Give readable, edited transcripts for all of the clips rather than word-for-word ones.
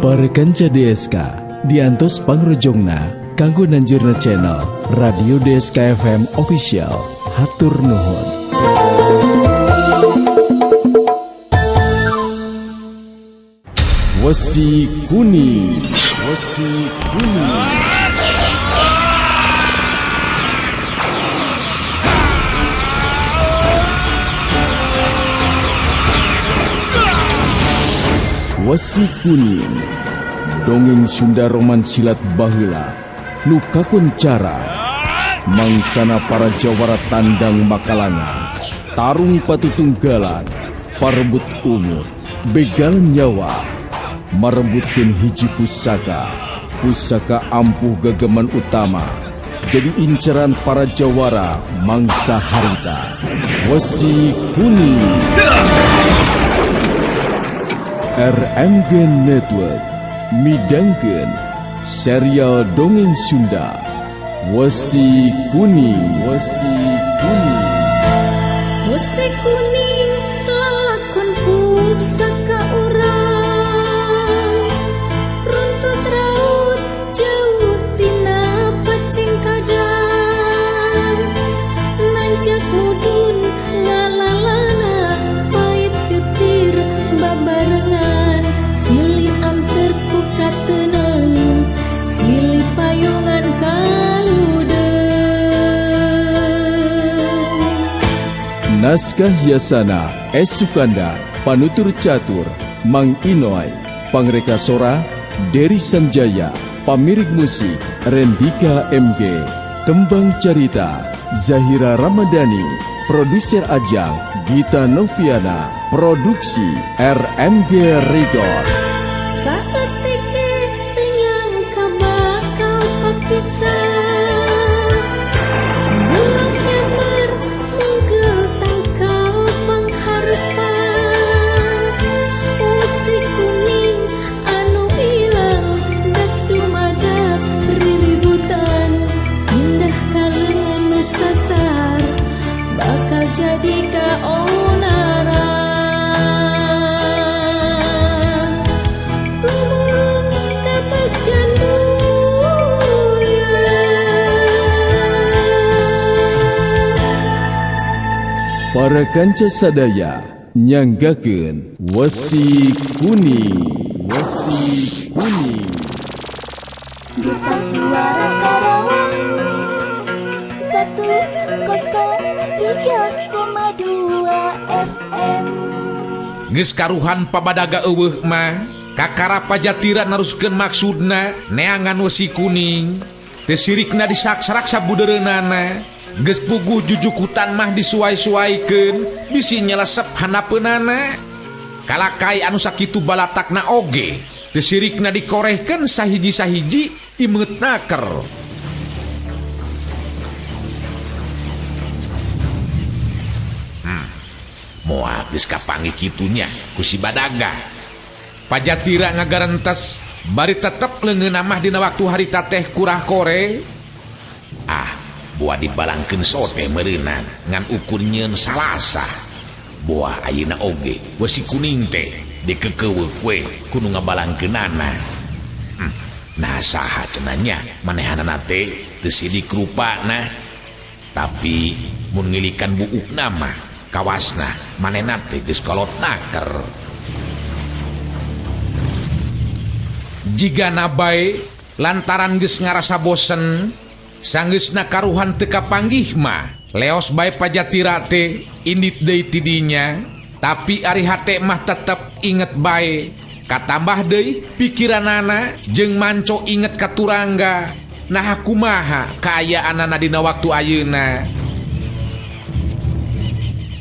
Para kanca DSK diantos pangrojongna kanggo nanjurna channel Radio DSK FM Official. Hatur nuhun. Wesi Kuning, Wesi Kuning. Wesi Kuning, dongeng Sunda roman silat baheula nu kakuncara mangsana para jawara tandang makalangan, tarung patutunggalan, parebut umur, begalan nyawa, marebutkeun hiji pusaka, pusaka ampuh gegeman utama, jadi inceran para jawara mangsa harita. Wesi Kuning. RMG Network midangkeun serial dongeng Sunda Wesi Kuning. Wesi Kuning. Wesi kuning lalakon pusaka urang, runtut raut jauh tina pacengkadang, nanjak mudun ngalalana pait getir babarengan, silih anter ku kateneng, silih payungan kaludeung. Naskah Yasana S. Sukanda, Panutur Catur Mang Inoy, Pangreka Sora Dery Sanjaya, Pamirik Musik Rendika MG, Tembang Carita Zahira Ramadhani, Produser Ajang Gita Noviana, Produksi RMG Record. Saeutik teu nyangka bakal papisah, bulog nyamber mungkel tangkal pangharpan, wesi kuning anu ilang dak dumadak riributan, pindah ka leungeun nu sasar bakal jadi kaonaran. Gumulung kabegjan buyeut. Para kanca sadaya nyanggakeun Wesi Kuning. Wesi Kuning. Duta Suara Karawang 103,2 FM. Geus karuhan pabadaga eueuh mah kakara Pajatira naruskeun maksudna neangan wesi kuning. Teu sirikna disaksaraksa budeureunana. Geus puguh jujukutan mah disuai-suaikeun bisi nyelesep handapeunana. Kalakai anu sakitu balatakna oge teu sirikna dikorehkeun sahiji-sahiji imeut naker. Moal geus kapanggih kitunya ku si Badaga. Pajatira ngagarentes bari tetep leungeunna mah dina waktu harita teh kurah kore. Ah, buah dibalangkeun sote meureunan ngan ukur nyeun salasa. Buah ayeuna oge wesi kuning teh dikekeuweuk we kudu ngabalangkeunana. Nah saha cenah nya manehanana teh teu sidik rupana. Tapi mun ngilikan buukna mah kawasna manehna teh geus kolot naker. Jigana bae lantaran geus ngarasa bosen, sanggeusna karuhan teu kapanggih mah leos bae Pajatira teh indit deui ti dinya, tapi ari hate mah tetep inget bae. Katambah deui pikiranana jeung manco inget ka Turangga. Nah kumaha kaayaanana dina waktu ayeuna.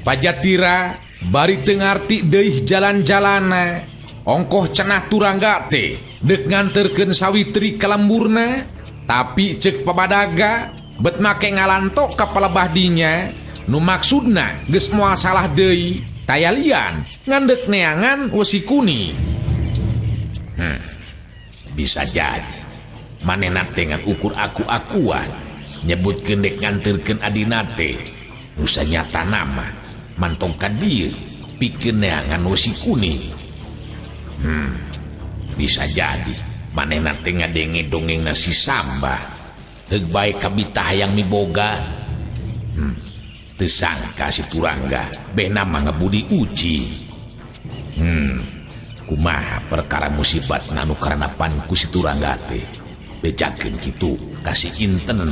Pajatira bari teu ngarti deui jalan-jalana. Ongkoh cenah Turangga teh deuk nganterkeun Sawitri ka lemburna, tapi ceuk pabadaga bet make ngalantok ka palebah dinya. Nu maksudna geus moal salah deui, tayalian ngan deuk neangan wesi kuning. Bisa jadi manehna teh ngan ukur aku-akuan nyebutkeun dek nganterkeun adina teh. Nu sanyatana mah mantong ka dieu pikeun neangan wesi kuning. Bisa jadi manehna teh ngadenge dongengna si Samba. Heug bae kabita hayang miboga. Teu sangka si Turangga behna mah ngebudi uci. Kumaha perkara musibat anu karanapan ku si Turangga teh. Bejakeun kitu ka si Inten.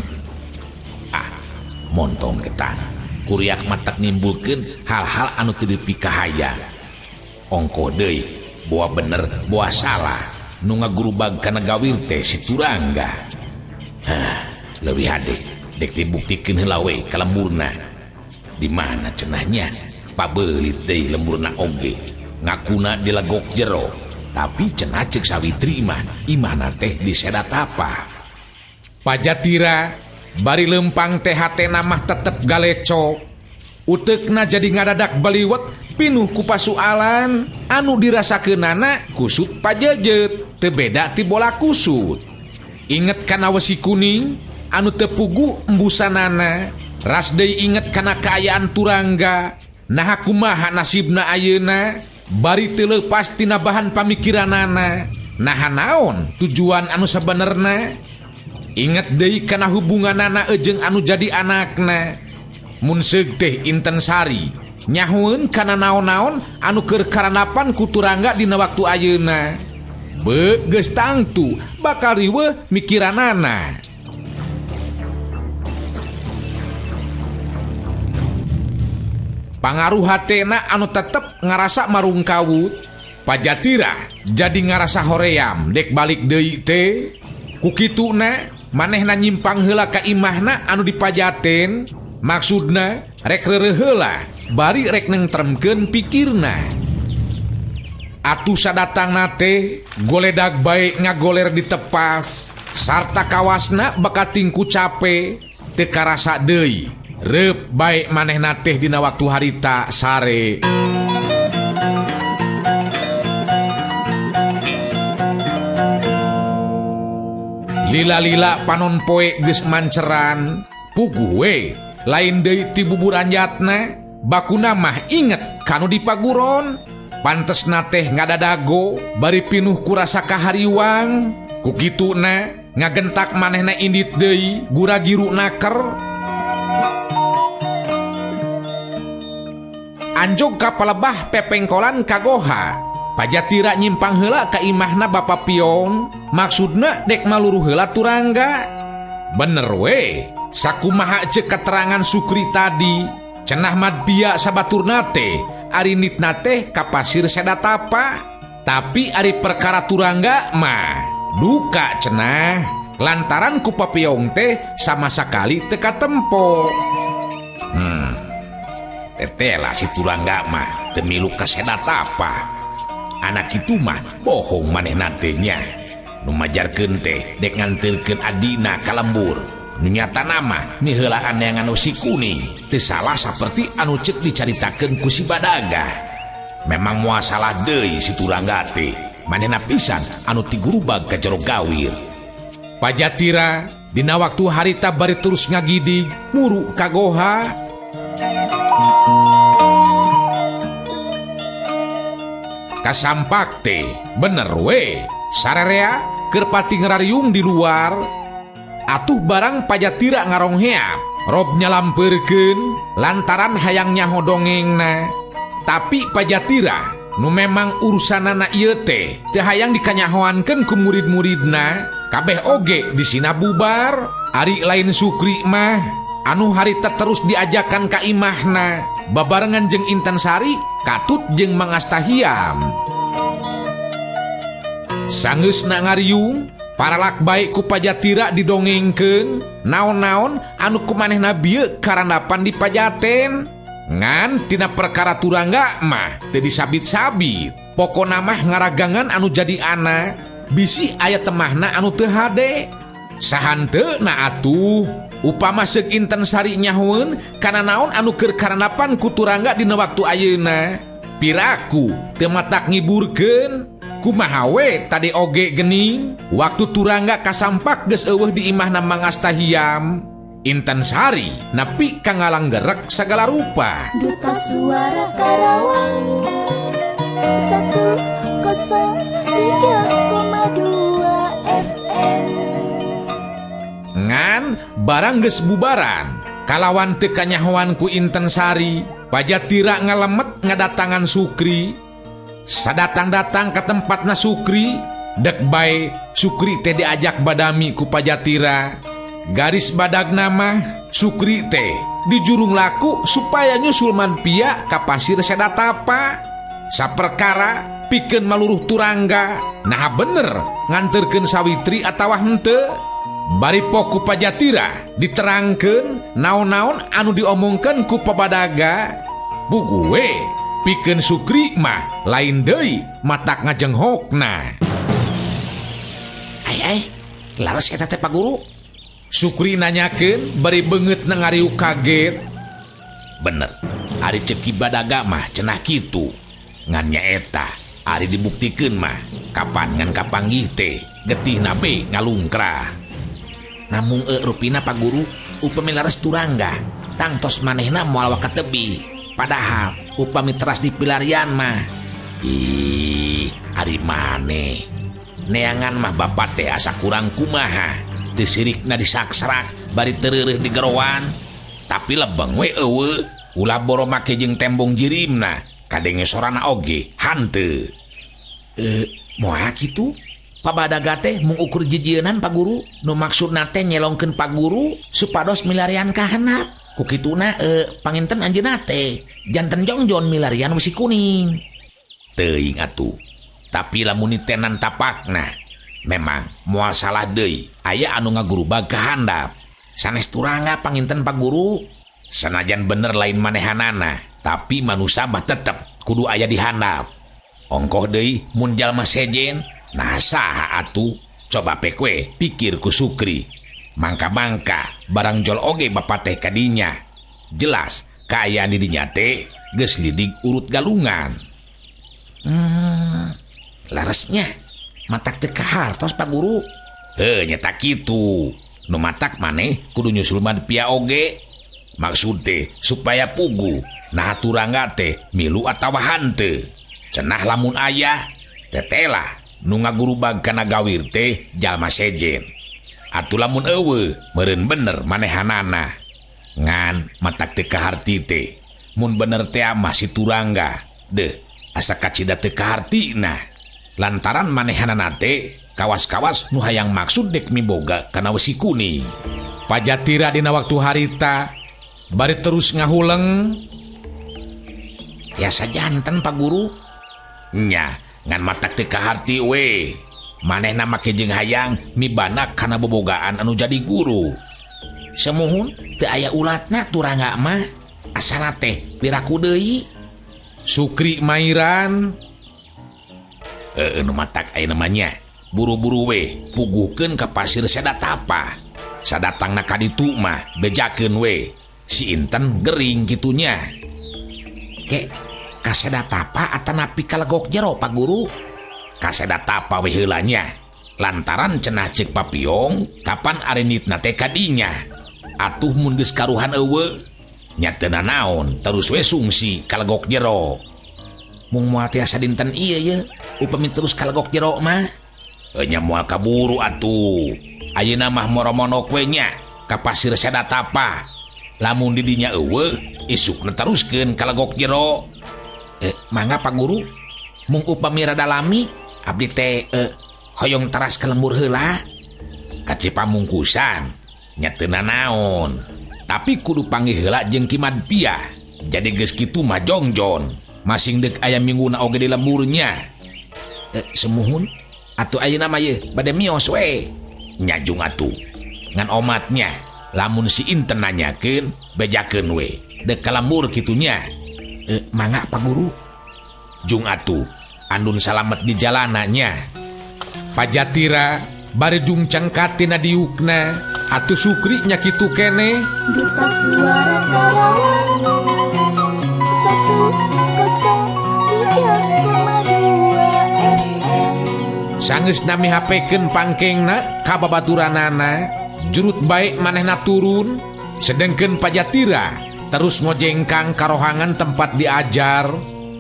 Ah, montong ketang. Kuriak matak nimbulkeun hal-hal anu teu dipikahaya. Ongkoh deui, boa bener boa salah nu ngagurubag kana gawir teh si Turangga. Hah, leuwih hade dek dibuktikeun heula we ka lemburna. Di mana cenahnya pabeulit deui lemburna oge. Ngakuna dilegok jero, tapi cenah ceuk Sawitri mah imahna teh disedatapa. Pajatira bari lempang teh hatena mah tetep galecok. Uteukna jadi ngadadak baliwet pinuh ku pasualan anu dirasakeunana kusut pajejet teu beda ti bola kusut. Inget kana wesi kuning anu teu puguh embusanana, ras deui inget kana kaayaan Turangga. Naha kumaha nasibna ayeuna? Bari teu leupas tina bahan pamikiranana. Naha naon tujuan anu sabenerna? Inget deui kana hubunganana jeung anu jadi anakna. Mun seug teh Inten Sari nyahueun kana naon-naon anu keur karanapan ku Turangga dina waktu ayeuna. Beuh geus tangtu bakal riweuh mikiranana. Pangaruh hatena anu tetep ngarasa marungkawut. Pajatira jadi ngarasa hoream dek balik deui teh. Ku kituna manehna nyimpang heula ka imahna anu dipajaten. Maksudna rek reureuh heula bari rek nengtremkeun pikirna. Atuh sadatangna teh goledag bae ngagoler ditepas sarta kawasna bakating ku cape teu karasa deui. Reup bae manehna teh dina waktu harita sare. Lila-lila panon poe geus manceran, puguh we lain deui ti bubur anjatna, bakuna mah inget kanu dipaguron. Pantesna teh ngadadago bari pinuh ku rasa kahariwang. Ku kituna ngagentak manehna indit deui gura-giru naker. Anjog ka palebah pepengkolan ka goha. Pajatira nyimpang heula ka imahna Bapa Piong, maksudna dek maluruh heula Turangga. Bener we, sakumaha ceuk keterangan Sukri tadi, cenah madbia sabaturna teh, ari nitna teh ka pasir sedatapa. Tapi ari perkara Turangga mah duka cenah, lantaran ku Papiong teh sama sakali teu katempo. Tetela si Turangga mah teu milu ka sedatapa. Anak itu mah bohong manehna teh nya. Nu majarkeun teh dek nganterkeun adina ka lembur. Nu nyatana mah miheulaan neangan si kuning. Teu salah saperti anu ceuk dicaritakeun ku si Badaga. Memang moal salah deui si Turangga teh. Manehna pisan anu tigurubag ka jero gawir. Pajatira dina waktu harita bari terus ngagidig muru ka goha. Kasampak teh bener we sarerea keur pati ngerariung di luar. Atuh barang Pajatira ngarongheap rob nyalampeurkeun lantaran hayang nyaho dongengna. Tapi Pajatira nu memang urusanana ieu teh teu hayang dikanyahoankeun ku murid-muridna, kabeh oge disina bubar. Ari lain Sukri mah anu harita terus diajakan ka imahna babarengan jeung Intan Sari katut jeung Mangastahiam. Sanggeusna ngariung paralak bae ku Pajatira didongengkeun naon-naon anu ku manehna bieu karandapan di Pajaten. Ngan tina perkara Turangga mah teu disabit-sabit. Pokona mah ngaragangan anu jadi anak bisi aya temahna anu teu hade. Sahanteuna atuh upama seuk Inten Sari nyahueun kana naon anu keur karandapan ku Turangga dina waktu ayeuna. Piraku teu matak ngiburkeun. Kumaha we tadi oge gening waktu Turangga kasampak geus eueuh di imahna Mangastahiam. Inten Sari nepi ka ngalanggerek sagala rupa. Duta Suara Karawang 103,5 2 FM. Ngan barang geus bubaran kalawan teu kanyahoan ku Inten Sari, Pajatira ngalemet ngadatangan Sukri. Sadatang-datang ke tempatna Sukri, dek bae Sukri teh diajak badami ku Pajatira. Garis badagna mah Sukri teh dijurung laku supaya nyusul Manpia ka pasir Sedatapa. Saperkara pikeun maluruh turangga, nah bener nganterkeun Sawitri atawa henteu. Bari ku Pajatira diterangkeun naon-naon anu diomongkeun ku pabadaga. Buku we pikeun Sukri mah lain deui matak ngajenghokna. Ai ai, laras eta teh Pak Guru? Sukri nanyakeun bari beungeutna ngariuk kaget. Bener, ari ceuk Ki Badaga mah cenah kitu. Ngan nyaeta ari dibuktikeun mah kapan ngan kapanggih teh getihna be ngalungkrah. Namung rupina Pak Guru upami laras turangga tangtos manehna moal wakatebih. Padahal upami teras di pilarian mah. Ih, ari maneh neangan mah bapak teh asa kurang kumaha. Teu sirikna disaksrak bari teu reureuh digeroan. Tapi lebeng we eueuh ulah boro make jeung tembong jirimna kadenge sorana oge hanteu. Moal kitu? Pabadaga teh mung ukur jijieunan Pak Guru, nu maksudna teh nyelongkeun Pak Guru supados milarian ka handap. Ku kituna panginten anjeunna teh janten jongjon milarian wesi kuning. Teuing atuh. Tapi lamun nitenan tapakna memang moal salah deui aya anu ngagurubag ka handap. Sanes turangga panginten Pak Guru. Sanajan bener lain manehanana, tapi manusa mah tetep kudu aya di handap. Ongkoh deui mun jalma sejen. Nah saha atuh, coba pek we pikir ku Sukri. Mangka-mangka barang jol oge bapak teh kadinya. Jelas kaayaan di dinya teh geus lidig urut galungan. Laresnya matak teu kahartos Pak Guru. Heuh nyata kitu. Nu matak maneh kudu nyusul Manpia oge. Maksud teh supaya pugu nah turangga teh milu atawa hanteu. Cenah lamun aya tetelah nu ngagurubag kana gawir teh jalma sejen. Atuh lamun eueuh meureun bener manehanana. Ngan matak teu kaharti teh mun bener teh mah si turangga. Deuh asa kacida teu kahartina. Lantaran manehanana teh kawas-kawas nu hayang maksud dek miboga kana wesi kuning. Pajatira dina waktu harita bari terus ngahuleng. Tiasa janten Pak Guru. Nya ngan matak teu kaharti we. Manehna make jeung hayang mibana kana bobogaan anu jadi guru. Semuhun teu aya ulatna turangga mah. Asana teh piraku deui. Sukri mairan. Nu matak aya namanya buru-buru we puguhkeun ka pasir Sedatapa. Sadatangna ka ditu mah bejakeun we. Si Inten gering kitunya. Ke ka Sedatapa atanapi ka Legok Jero Pak Guru? Ka Sedatapa we heula nya. Lantaran cenah ceuk Papiong kapan arenitna teh kadinya. Atuh mun geus karuhan eueuh nya teu nanaon terus we sungsi ka Legok Jero. Mung moal tiasa dinten ieu ye upami terus ka Legok Jero mah. Nya moal kaburu atuh. Ayeuna mah moromonok we nya ka pasir Sedatapa. Lamun di dinya eueuh isukna teruskeun ka Legok Jero. Mangga Pak Guru, mung upami rada lami abdi teh hoyong teras ka lembur heula. Kaci pamungkusan nya teu nanaon, tapi kudu panggih heula jeung Ki Madpia. Jadi geus kitu mah jongjon, masing deuk aya mingguna oge di lemburnya. Semuhun atuh ayeuna mah yeuh bade mios we. Nyajung atuh. Ngan omatnya lamun si Inten nanyakeun bejakeun we deuk ka lembur kitunya. Mangga Pak Guru. Jung atuh andun salamet di jalananya. Pajatira bari jung cengkatina diukna atuh Sukri nya kitu keneh. Duta Suara Karawang 103,2 FM. Sanggeus nami hapekeun pangkengna ka babaturanana, jurut bae manehna turun, sedengkeun Pajatira terus ngojengkang karohangan tempat diajar,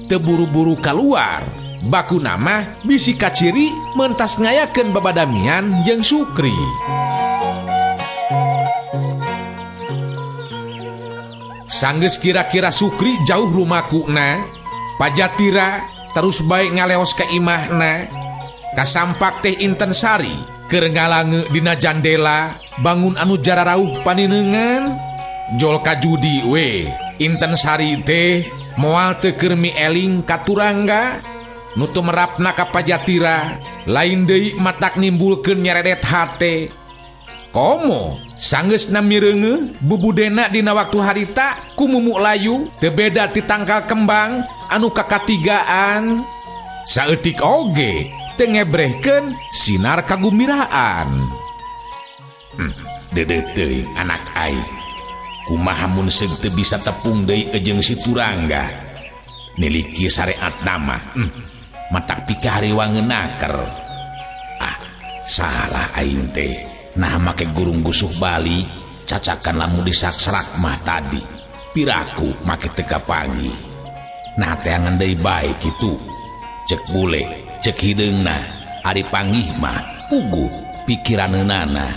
teu buru-buru keluar. Baku nama bisi kaciri mentas ngayakeun babadamian jeung Sukri. Sanggeus kira-kira Sukri jauh lumakuna, Pajatira terus bae ngaleos ka imahna. Kasampak teh Inten Sari keur ngalange dina jandela bangun anu jararauh paninengan. Jol ka judi we Inten Sari teh moal teu keur mieling ka Turangga. Nu teu merapna ka Pajatira lain deui matak nimbulkeun nyeredet hate. Komo sanggeusna mireungeuh bubudena dina waktu harita ku mumuk layu teu beda ti tangkal kembang anu kakatigaan. Saeutik oge teu ngebrehkeun sinar kagumbiraan. Deudeuh teuing anak aing. Kumaha mun seug teu bisa tepung deui jeung si Turangga. Niliki syariat nama. Matak pikahariwangeun naker. Ah, salah aing teh. Nah make gurung gusuh balik, cacakan lamun disakserak mah tadi. Piraku make teu kapanggih. Nah teangan deui bae kitu. Cek bule, cek hideungna, ari panggih mah puguh pikiraneunana.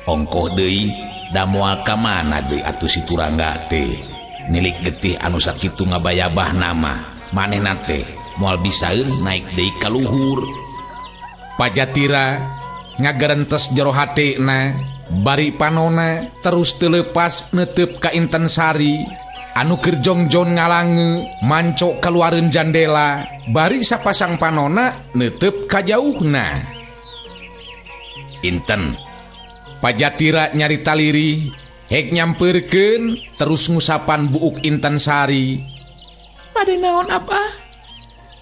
Ongkoh deui da moal ka mana deui atuh si Turangga teh. Nilik getih anu sakitu ngabayabah nama, manehna teh moal bisaeun naik deui ka luhur. Pajatira ngagerentes jero hatena, bari panona terus teu leupas neuteup ka Inten Sari anu keur jongjon ngalange mancok kaluareun jandela, bari sapasang panona neuteup ka jauhna. Inten Pajatira nyarita lirih hek nyampeurkeun terus ngusapan buuk Inten Sari. Bade naon Abah?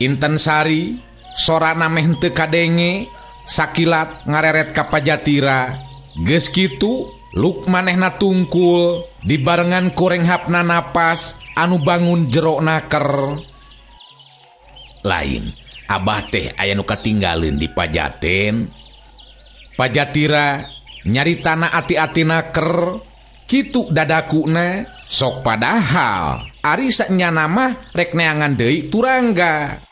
Inten Sari sorana meh henteu kadenge, sakilat ngareret ka Pajatira. Geus kitu luk manehna tungkul dibarengan kurenghapna napas anu bangun jero naker. Lain Abah teh aya nu katinggaleun di Pajaten. Pajatira nyaritana ati-ati naker kitu dadakuna sok padahal ari sanyana mah rek neangan deui Turangga.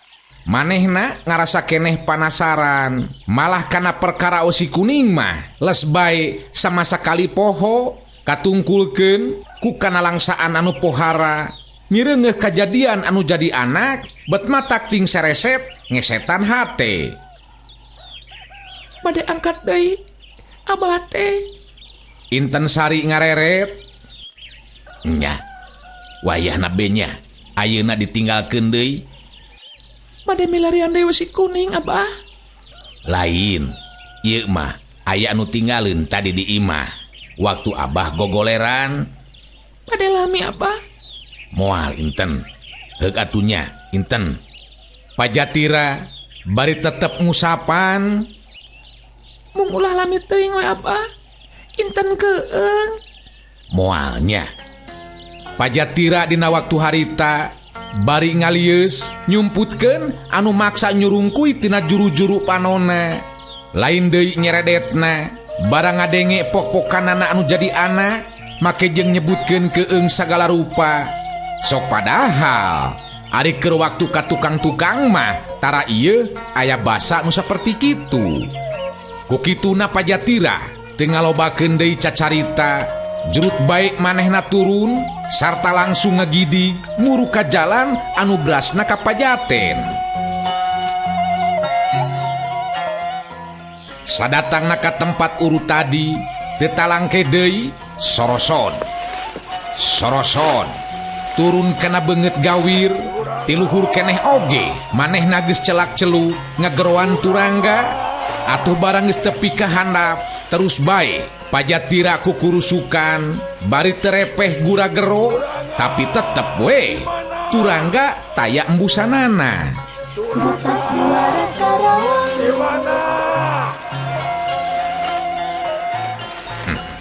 Manehna ngarasa keneh panasaran malah kana perkara osi kuning mah les bae sama sakali poho katungkulkeun ku kana langsaan anu pohara. Mireungeuh kajadian anu jadi anak bet matak ting sereset ngesetan hate. Bade angkat deui Abah teh. Inten Sari ngareret. Nya wayahna be nya ayeuna ditinggalkeun deui. Bade milarian deui wesi kuning Abah. Lain ieu mah aya anu tinggaleun tadi di imah waktu Abah gogoleran. Bade lami Abah. Moal Inten heuk atunya Inten. Pajatira bari tetep ngusapan. Mung ulah lami teuing we Abah. Inten keung. Moalnya. Pajatira dina waktu harita bari ngalieus nyumputkeun anu maksa nyurungkuy tina juru-juru panona. Lain deui nyeredetna barang ngadenge pok-pokanana anu jadi anak make jeung nyebutkeun keung sagala rupa. Sok padahal ari keur waktu ka tukang-tukang mah tara ieu aya basa nu saperti kitu. Ku kituna Pajatira teu ngalobakeun deui cacarita, jurut bae manehna turun sarta langsung ngagidi nguru ka jalan anu brasna ka Pajaten. Sadatangna ka tempat urut tadi teu talangke deui soroson. Soroson turun kana beungeut gawir tiluhur keneh oge manehna geus celak-celuk ngageroan Turangga. Atuh barang geus tepi ka handap terus bae Pajatira kukurusukan bari terepeh gura gero tapi tetep we Turangga taya embusanana. Duta Suara Karawang.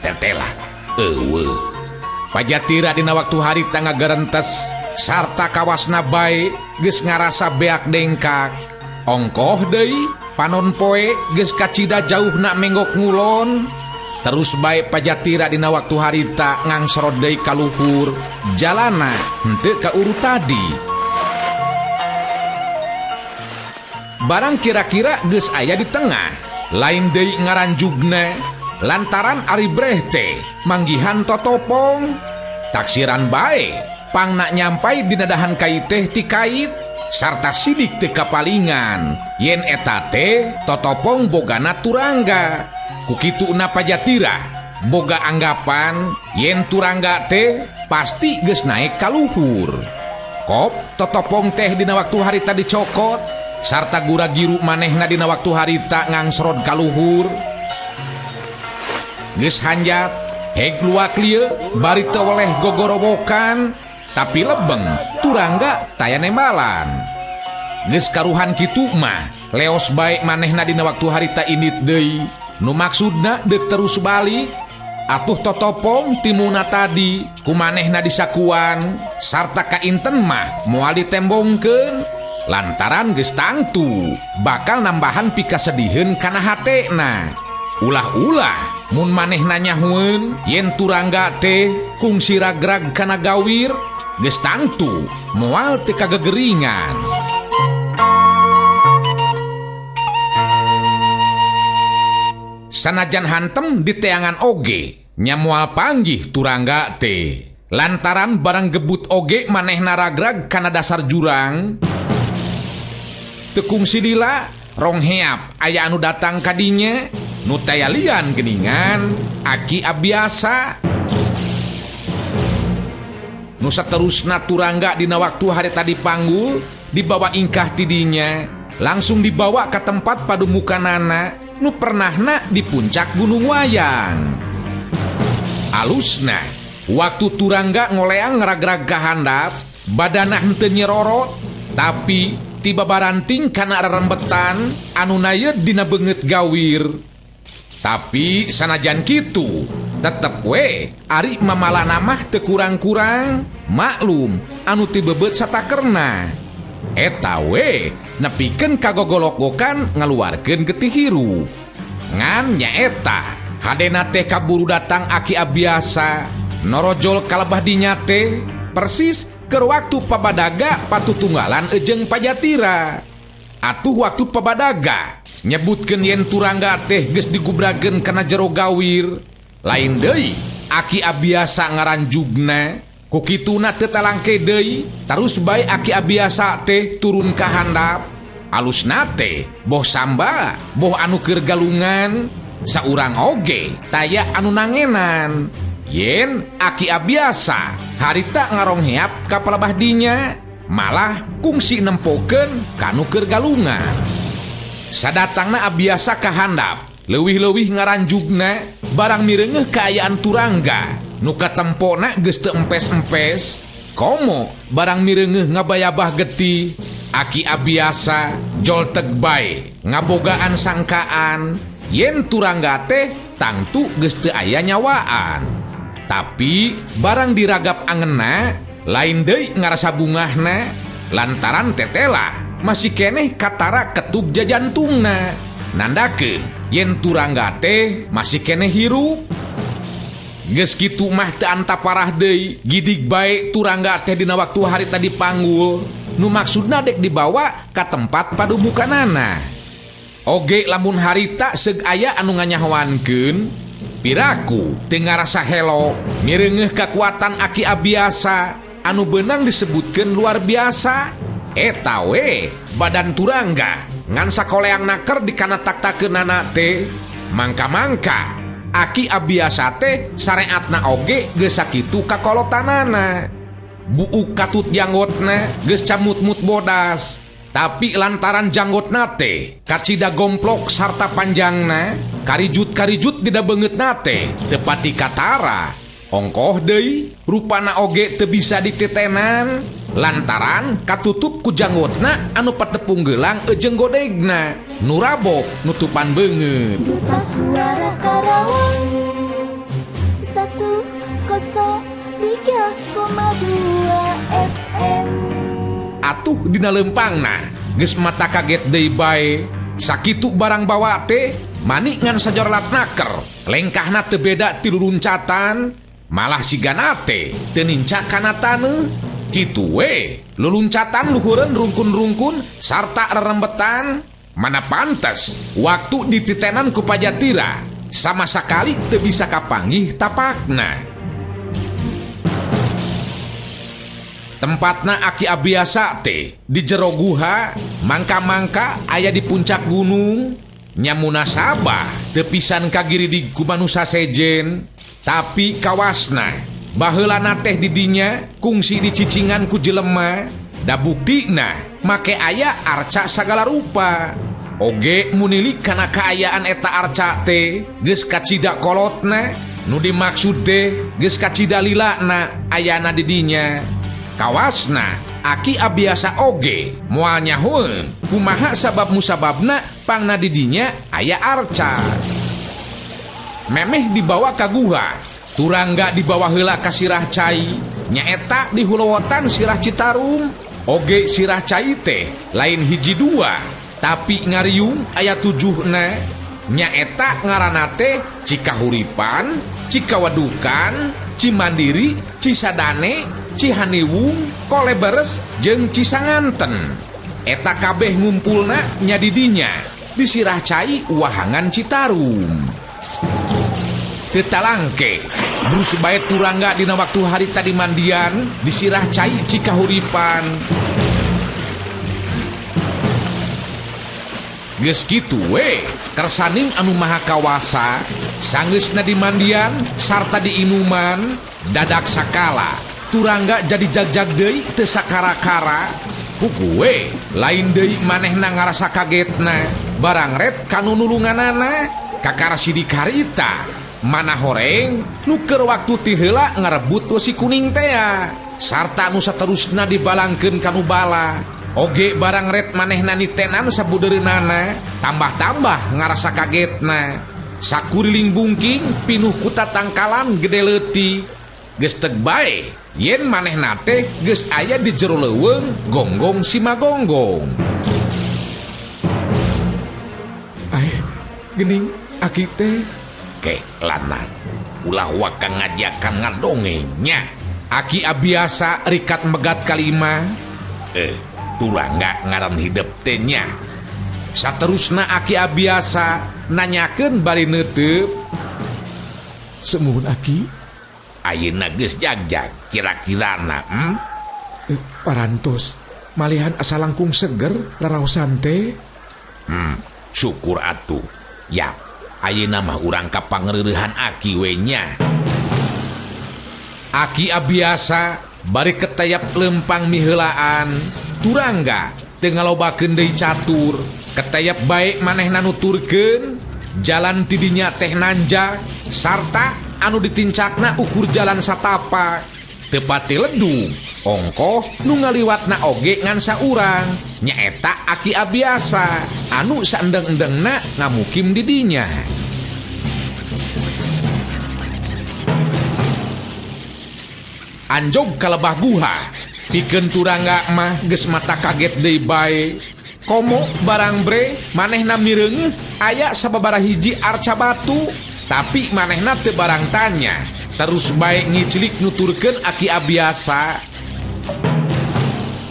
Tetelah eueuh. Pajatira dina waktu harita ngagerentes sarta kawasna bae geus ngarasa beak dengkak. Ongkoh deui panon poe geus kacida jauhna menggok ngulon. Terus bae Pajatira dina waktu harita ngangsorot deui ka luhur jalana henteu ka urut tadi. Barang kira-kira geus aya di tengah. Lain deui ngaranjugna lantaran ari breh teh manggihan totopong. Taksiran bae pangna nyampai dina dahan kai teh ti kait sarta sidik teu kapalingan yen eta teh totopong bogana turangga. Ku kituna Pajatira boga anggapan yen turangga teh pasti geus naek ka luhur. Kop totopong teh dina waktu harita dicokot sarta gura-giru manehna dina waktu harita ngangsrod ka luhur. Geus hanjat heg luak lieu bari teu weleh gogorowokan tapi lebeng turangga taya nembalan. Geus karuhan kitu mah leos bae manehna dina waktu harita indit deui. Nu maksudna deuk terus balik. Atuh totopong timuna tadi ku manehna disakuan sarta kainten mah moal ditembongkeun lantaran geus tangtu bakal nambahan pikasediheun kana hatena. Ulah-ulah mun manehna nyahueun yen turangga teh kungsi ragrag kana gawir geus tangtu moal teu kagegeringan. Sanajan hantem di teangan oge nya moal panggih turangga teh lantaran barang gebut oge manehna ragrag kana dasar jurang. Teu kungsi lila rong heap aya anu datang ka dinya nu taya lian geuningan aki abiasa. Nu saterusna turangga dina waktu harita dipanggul dibawa ingkah ti dinya langsung dibawa ka tempat padumukanana nu pernahna di puncak Gunung Wayang. Alusna waktu turangga ngoleang ngragrag ka handap badana henteu nyerorot tapi tiba baranting kana rerembetan anu nayeud dina beungeut gawir. Tapi sanajan kitu tetep we ari mamalana mah teu kurang-kurang maklum anu ti bebeut satakerna. Eta we nepikeun kagogolokokan ngaluarkeun getih hirup. Ngan nyaeta hadena teh kaburu datang aki abiasa norojol kalebah dinya teh persis keur waktu pabadaga patutunggalan ejeng Pajatira. Atuh waktu pabadaga nyebutkeun yen turangga teh geus digubrageun kana jero gawir. Lain deui aki abiasa ngaranjugna ku kituna teu talangke deui tarus bae aki abiasa teh turun ka handap. Alusna teh boh samba boh anu keur galungan saurang oge taya anu nangenan. Yen aki abiasa harita ngarongheap ka palebah dinya malah kungsi nempokeun kanu keur galungan. Sadatangna abiasa ka handap leuwih-leuwih ngaranjugna barang mireungeuh kaayaan turangga nu katempona geus teu empes-empes. Komo barang mireungeuh ngabayabah getih aki abiasa jolteg bae ngabogaan sangkaan yen turangga teh tangtu geus teu aya nyawaan. Tapi barang diragap angenna lain deui ngarasa bungahna lantaran tetela masih keneh katara ketug jajantungna nandakeun yen turangga teh masih keneh hirup. Geus kitu mah teu antaparah deui gidig bae turangga teh dina waktu harita dipanggul nu maksudna dek dibawa ka tempat padumukanana. Oge lamun harita seug aya anu nganyahoankeun piraku teu ngarasa helo mireungeuh kakuatan aki abiasa anu beunang disebutkeun luar biasa. Eta we badan turangga ngan sakoleang naker dikana taktakeunana teh mangka-mangka aki abiasa teh sareatna oge geus sakitu kakolotanana. Buuk katut janggotna geus camut-mut bodas tapi lantaran janggotna teh kacida gomplok sarta panjangna karijut-karijut dina beungeutna teh teu pati katara. Ongkoh deui rupana oge teu bisa ditetenan lantaran katutup ku janggotna anu patepung geulang ejeng godegna nu rabok nutupan beungeut. Duta Suara Karawang 103,2 FM. Atuh dina leumpangna geus mata kaget deui bae sakitu barang bawa teh mani ngan sajorlat naker lengkahna teu beda ti luluncatan malah sigana teh teu nincak kana taneuh. Kitu we luluncatan luhureun rungkun-rungkun sarta rerembetan Mana pantes waktu dititenan ku Pajatira sama sakali teu bisa kapanggih tapakna. Tempatna Aki Abiasa teh di jero guha, mangka-mangka aya di puncak gunung. Nya munasabah teu pisan kagiridig ku manusa sejen, tapi kawasna baheulana teh di dinya kungsi dicicingan ku jelema. Da buktina make aya arca sagala rupa. Oge munilik kana kaayaan eta arca teh geus kacida kolotna, nu dimaksud teh geus kacida lilana ayana di dinya. Kawasna Aki Abiasa oge moal nyahoeun kumaha sabab musababna pangna di dinya aya arca. Memeh dibawa ka guha, Turangga dibawa heula ka sirah cai, nyaeta di hulowotan sirah Citarum. Oge sirah cai teh lain hiji dua, tapi ngariung aya tujuhna. Nyaeta ngaranna teh Cikahuripan, Cikawadukan, Cimandiri, Cisadane, Cihaniwung, Koleberes jeung Cisanganten. Eta kabeh ngumpulna nya di dinya di sirah cai wahangan Citarum. Teu talangke brus bae Turangga dina waktu harita di mandian di sirah cai Cikahuripan. Geus kitu we kersaning anu maha kawasa sanggeusna di mandian sarta diinuman dadak sakala Turangga jadi jag-jag deui teu sakara-kara. Huku we lain deui manehna ngarasa kagetna barang ret kanu nulunganana kakara sidik harita mana horeng nu keur waktu ti heula ngarebut wesi kuning tea sarta nu saterusna dibalangkeun kanu bala. Oge barang ret manehna nitenan sabudeureunana tambah-tambah ngarasa kagetna. Sakuriling bungking pinuh ku tatangkalan gede leutik. Geus teg bae yen manehna teh geus aya di jero leuweung gonggong simagonggong. Ai geuning aki teh ke lana ulah waka ngajakan ngadongeng nya. Aki Abiasa rikat megat kalima. Turangga ngaran hidep teh nya. Saterusna Aki Abiasa nanyakeun bari neuteup. Semuhun aki. Ayeuna geus jagjag kira-kirana. Parantos malihan asa langkung seger raraosan teh. Syukur atuh. Ya, ayeuna mah urang ka pangreurehan aki we nya. Aki Abiasa bari ketayap lempang miheulaan. Turangga teu ngalobakeun deui catur. Ketayap bae manehna nuturkeun jalan ti dinya teh nanjak sarta anu ditincakna ukur jalan satapa. Teu pati ledung ongkoh nu ngaliwatna oge ngan saurang. Nyaeta Aki Abiasa anu saendeng-endengna ngamukim di dinya. Anjog ka lebah guha pikeun Turangga mah geus mata kaget deui bae. Komo barang bre manehna mireungeuh aya sababaraha hiji arca batu, tapi manehna teu barang tanya. Terus bae ngicilik nuturkeun Aki Abiasa.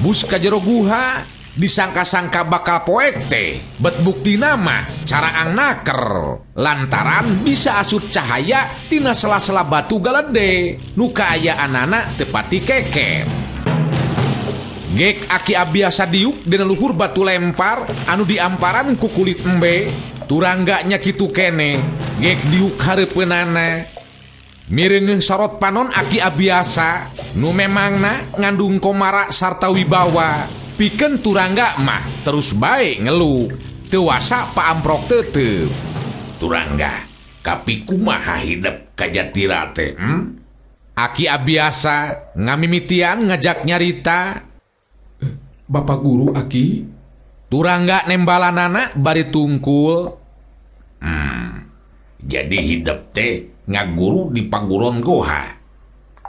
Bus ka jero guha disangka-sangka bakal poek teh, bet buktina mah caraang naker lantaran bisa asup cahaya tina sela-sela batu galede nu kaayaanana teu pati keker. Gek Aki Abiasa diuk dina luhur batu lempar anu diamparan ku kulit embe. Turangga nya kitu kene gek diuk hareupeunana. Mireungeuh sorot panon Aki Abiasa nu memangna ngandung komara sarta wibawa. Pikeun Turangga mah terus bae ngeluh teu wasa paamprok teuteub. Turangga kapi kumaha hidep kajatira teh? Aki Abiasa ngamimitian ngajak nyarita. Bapak guru aki. Turangga nembalanana bari tungkul. Jadi hidep teh ngaguru di paguron goha.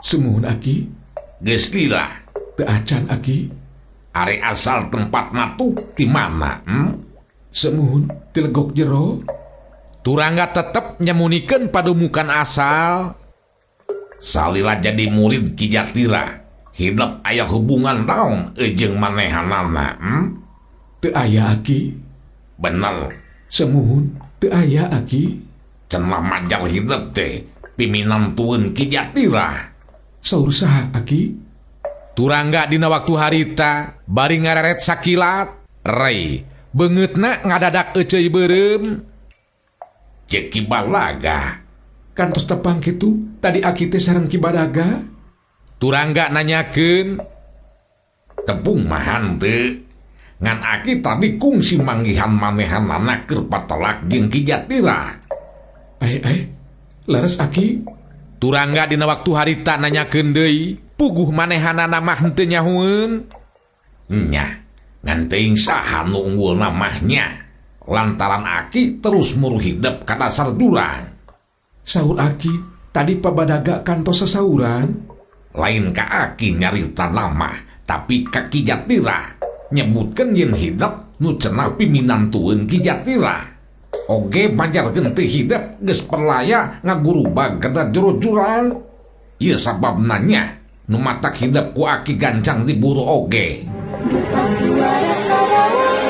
Semuhun aki. Geus lila teu acan aki. Ari asal tempat matuh di mana? Semuhun ti legok jero. Turangga tetep nyamunikeun padumukan asal. Salila jadi murid Ki Jatira, hidep aya hubungan naon jeung manehanana? Teu aya aki. Bener. Semuhun teu aya Aki. Cenah majal hidep teh piminantueun Ki Jatira. Saur saha Aki? Turangga dina waktu harita bari ngareret sakilat, rei beungeutna ngadadak eceuy beureum. Ceuk Ki Balaga. Kantos tepang kitu tadi Aki teh sareng Ki Badaga. Turangga nanyakeun. Tepung mah henteu. Ngan Aki tadi kungsi manggihan manehanana keur patelak jeung Ki Jatira. Ai laras Aki. Turangga dina waktu harita nanyakeun deui, puguh manehanana mah henteu nyahueun. Nya, ngan teuing saha nu unggulna mah nya. Lantaran Aki terus muru hidep ka dasar jurang. Saur Aki, tadi Pabadaga kantos sasauran. Lain ka Aki nyarita nama, tapi ka Ki Jatira. Nyebutkeun yen hidep nu cenah piminantueun Ki Jatira. Oge majarkeun teh hidep geus perlaya ngagurubag kana jero jurang. Ieu sababna nya nu matak hidep ku Aki gancang diburu oge. Duta Suara Karawang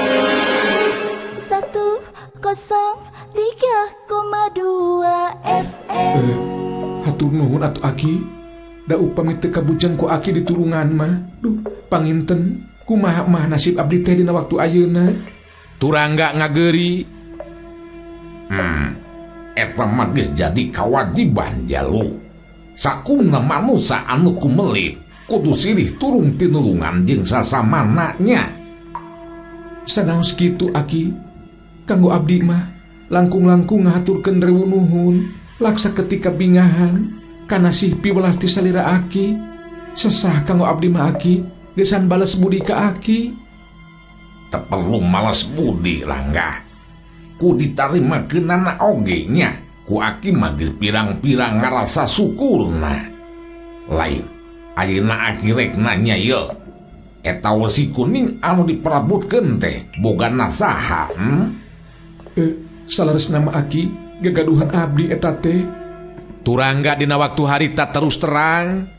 103,2 FM. Hatur nuhun atuh Aki. Da upami teu kabujeng ku Aki ditulungan mah. Duh, panginten kumaha mah nasib abdi teh dina waktu ayeuna. Turangga ngageuri. Eta mah geus jadi kawajiban jalu. Sakumna manusa anu kumelit kudu silih turung tinulungan jeung sasamana nya. Sanaos kitu Aki, kanggo abdi mah langkung-langkung ngahaturkeun rewu nuhun laksa ketika bingahan kanasih piwelas ti salira Aki. Sesah kanggo abdi mah Aki, gesan bales budi ka Aki. Teu perlu malas budi Rangga. Ku ditarimakeunana oge nya. Ku Aki mah geus pirang-pirang ngarasa syukurna. Lain ayeuna Aki rek nanya ieu. Eta wesi kuning anu diperabutkeun teh bogana saha? Salares nama Aki gagaduhan abdi eta teh. Turangga dina waktu harita terus terang.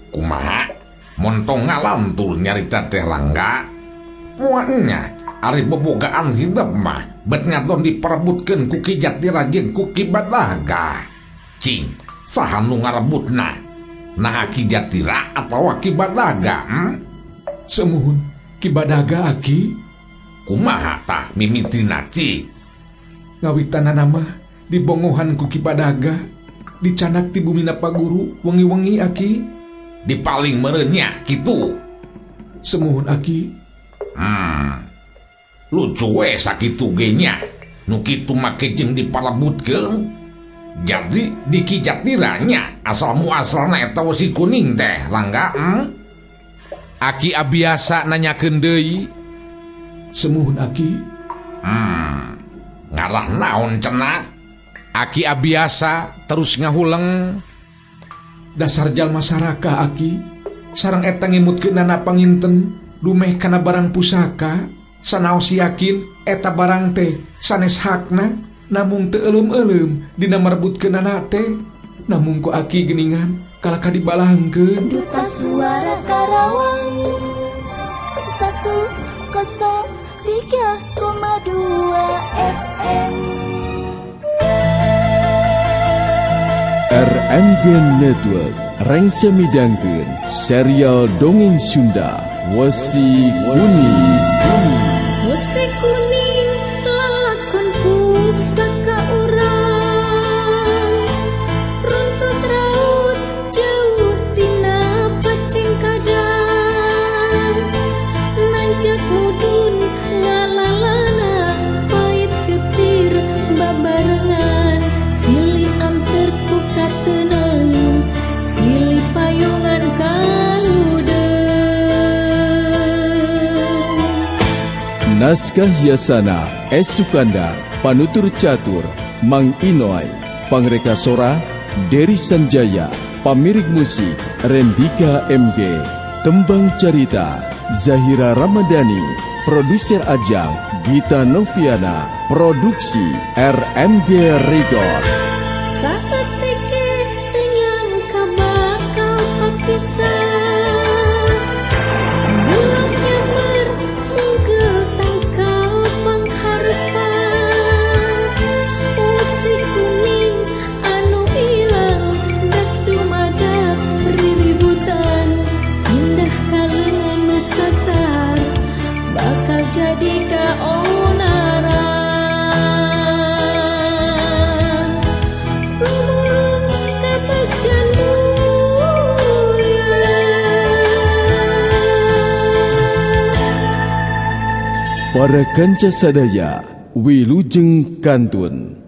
Kumaha? Montong ngalantur nyarita teh Rangga. Muanya ari bobogaan hidep mah bet ngadon diperebutkeun ku Ki Jatira jeung ku Ki Badaga. Cing, saha nu ngarebutna? Naha Ki Jatira atawa Ki Badaga? Semuhun Ki Badaga Aki. Kumaha tah mimitina cik? Ngawitanana mah dibongohan ku Ki Badaga, dicanak ti bumina paguru wengi-wengi Aki. Dipaling meureun nya kitu. Semuhun Aki. Lucu we sakitu ge nya. Nu kitu make jeung diparebutkeun. Jadi di Ki Jatira nya asal muasalna eta wesi kuning teh Rangga. Aki abiasa nanyakeun deui. Semuhun Aki. Ngarah naon cenah? Aki abiasa terus ngahuleng. Dasar jalma sarakah Aki. Sareng eta ngemutkeunana panginten dumeh kana barang pusaka. Sanaos yakin eta barang teh sanes hakna, namung teu eulem-eulem dina merebutkeunana teh. Namung ku Aki geuningan kalaka dibalangkeun. Duta Suara Karawang 103,2 FM. RMG Network rengse midangkeun serial dongeng Sunda Wesi Kuning. Wesi kuning lalakon pusaka urang, runtut raut jauh tina pacengkadang, nanjak mudun ngalalana pait getir babarengan, silih anter ku kateneng silih payungan kaludeung. Naskah Yasana S. Sukandar, Panutur Catur, Mang Inoy, Pangreka Sora, Dery Sanjaya, Pamirik Musik, Rendika MG, Tembang Carita, Zahira Ramadhani, Produser Ajang, Gita Noviana, Produksi RMG Record. Para kanca sadaya, wilujeng kantun.